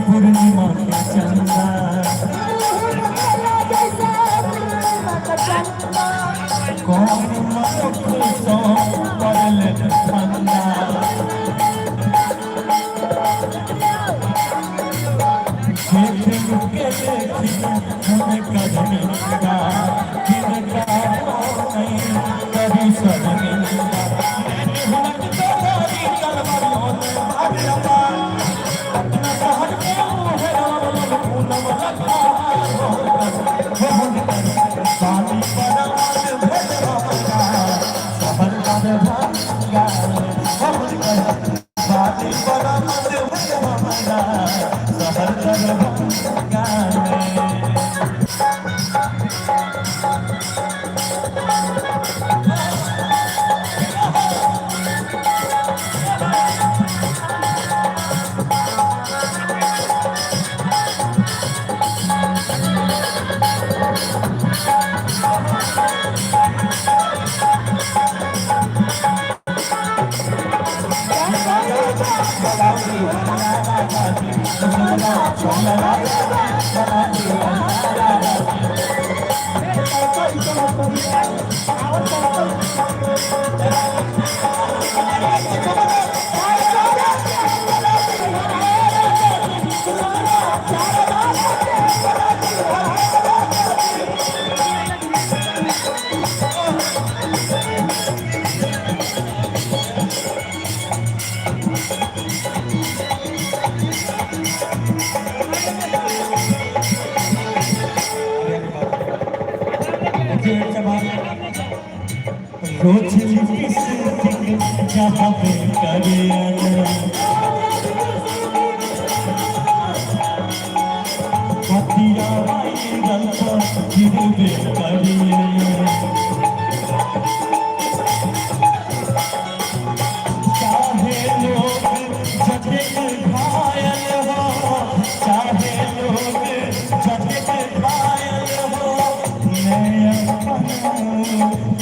पूर्णिमा के चंदा कौन मनुख सो पड़ल फंदा देख के देखी हुनकर निंदा किनका नहीं करी शर्मिंदा मैंने हुनक तो धारी तलवारियों ने मार पार अपना शहर में मुँह रावण पूनम लखा बाली बरामद भेल हमरा शहर दरभंगा में बाली बरामद भेल हमरा शहर दरभंगा में। देखिए एक जवाब रोज लिपस्टिक जहाँ पे करियन पतिया वायरल पर गिरबे करियन चाहे लोग जतेक घायल हो चाहे लोग जतेक घायल हो मैं अपन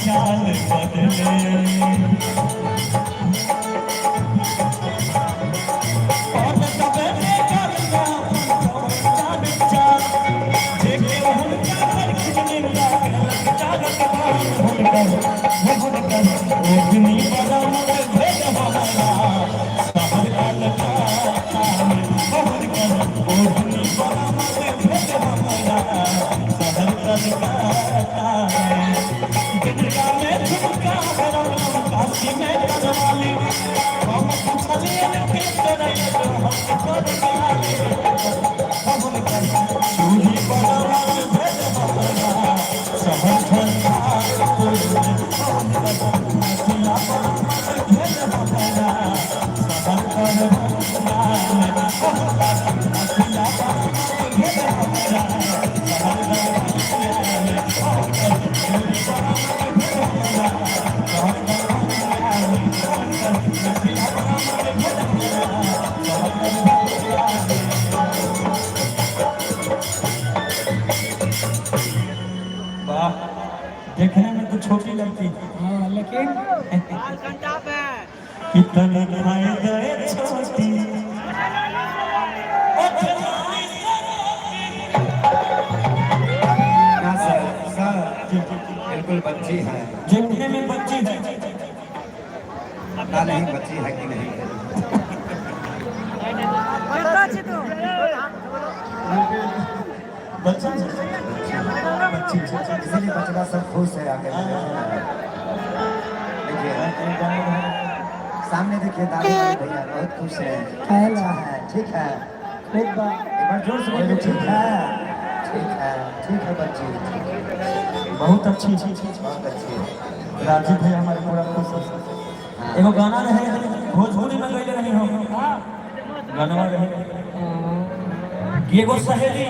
चाल बदले और तबे ने करना चाल चाल जेके हुनका पर खिचने लागल जागत बाल हुनकर हुनकर ओढ़नी बरामद भेल हमरा शहर कलकत्ता में हुनकर ओढ़नी बरामद भेल हमरा शहर कलकत्ता में। दुनिया में झुमका हरम काशी में करवाली हम पुछलियन के तोरे हम कर गाली हुनकर चूड़ी बरामद भेल हमरा शहर झंझारपुर में हुनकर नथिया बरामद भेल हमरा शहर दरभंगा में हुनकर नथिया बरामद भेल हमरा शहर दरभंगा में हुनकर चूड़ी बरामद भेल हमरा शहर दरभंगा में हुनकर नथिया बरामद भेल हमरा शहर दरभंगा में। वाह, देखने में तो छोटी लगती है हाँ लेकिन कितने खाए गए छोटी ओ जवानी ना सर, सर जी, जी, जी। बिल्कुल बच्ची है। देखने में बच्ची है। ना नहीं बच्ची है कि नहीं। बच्ची बच्ची। इसीलिए बचवा सब खुश है आगे। देखिए सामने, देखिए दादी वाले भैया बहुत खुश है। अच्छा है, ठीक है। खूब बा एक बार जोर से बोलिए, ठीक है, ठीक है, ठीक है बच्ची, ठीक है। बहुत अच्छी। बहुत अच्छी है। राजीव भैया हमारे पूरा खुश है। एगो गाना रहे, भोजपुरी में गईले रही हम, गाना रहे कि एगो सहेली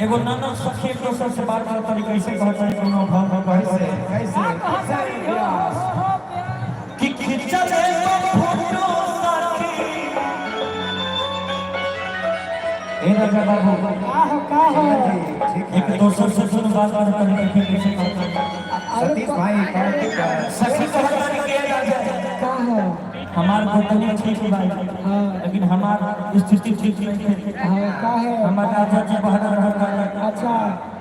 एगो ननद सखी एक दोसर से बात करता रही, कैसे कहता है कोनो भाव भाव कैसे कैसे कैसे? कि खिंचल एगो फोटो सखी ए राजा बाबू का हो का हो? जी ठीक एक है। दोसर से सुन बात करता रही कैसे कहता है सतीश भाई कौन ठीक है। सखी कहता रही कि ए राजा का हो? हमार गोतनी ठीक बा, हाँ। लेकिन हमार स्थिति ठीक नहीं है। हाँ, का है? हमार राजा जी बहर रहत बाड़े। अच्छा।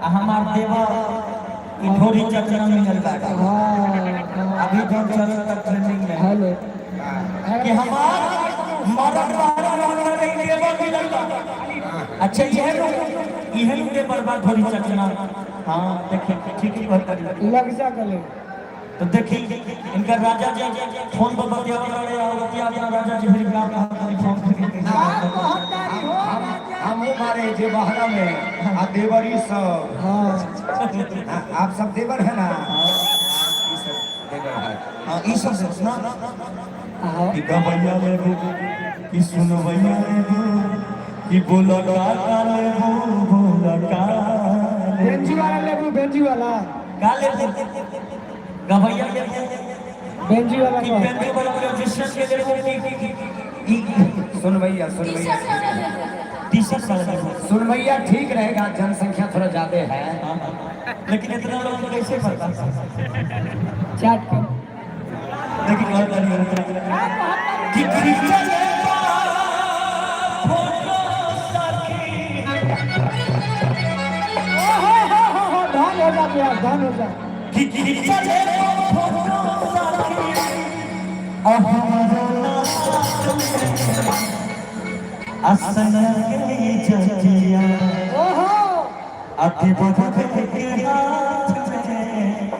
आ हमार देवा ई ढोरी चकना मिलल बा। हाँ हाँ। अभी जौन चलत तक ट्रेंडिंग में हेलो। कि हमार मरद बहर रहत बाड़े, ई देवा मिलल बा। अच्छा, इहे लोग इहे लोग के बर्बाद ढोरी चकना। हाँ देखिए, ठीक ही बात करी। लग जा गले। तो देखी इनका राजा जी फोन पर बतियावे लड़े और बतिया अपना राजा जी फिर गाँव कहा फोन करके। हम मारे जे बहरा में आ देवरी सब। हाँ। हाँ, आप सब देवर है ना? ई सब देवर है। हाँ, ई सब से ना हाँ। कि गवैया लेबू कि सुनवैया लेबू कि बोला का लेबू बोला का लेबू। बेंजी वाला लेबू, बेंजी वाला। का लेबू? गवैया लेबू बेंजी वाला कि का बेंजो वाला म्यूजिशियन के लेबू कि ई सुनवैया, सुनवैया। टी शर्ट वाला लेबू? सुनवैया ठीक रहेगा, जनसंख्या थोड़ा ज्यादा है। हाँ, हाँ। लेकिन इतना लोग को कैसे पता? चाट कर। लेकिन और करी कि क्रिश्चियन फोटो सखी ओ हो हो हो हो, धन हो जा प्यार, धन हो जा। कि क्रिश्चियन फोटो सखी अहमरो असन के जजिया ओहो। अति बधक के हाथ में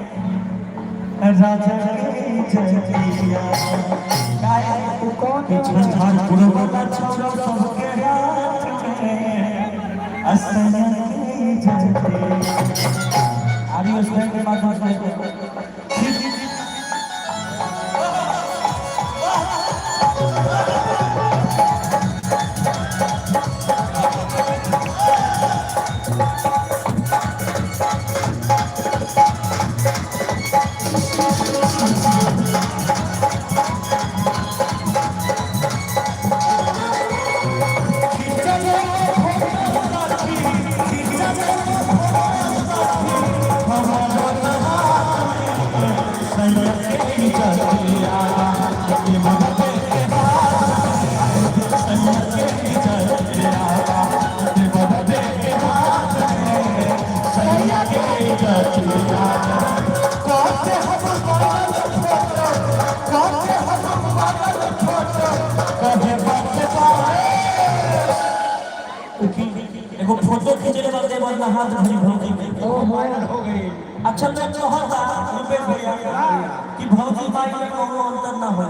राजा के जजिया तू कौन है? झंझारपुर वाला छोरा सबके हाथ में असन के जजिया। आदि उस के माध्यम से एगो फोटो खींचले बा देवर ना हाथ भरी भौजी के। वायरल हो गई। अच्छा, मैं चाहता रुपेश भैया कि भौजी भाई में कोनो अंतर ना हो।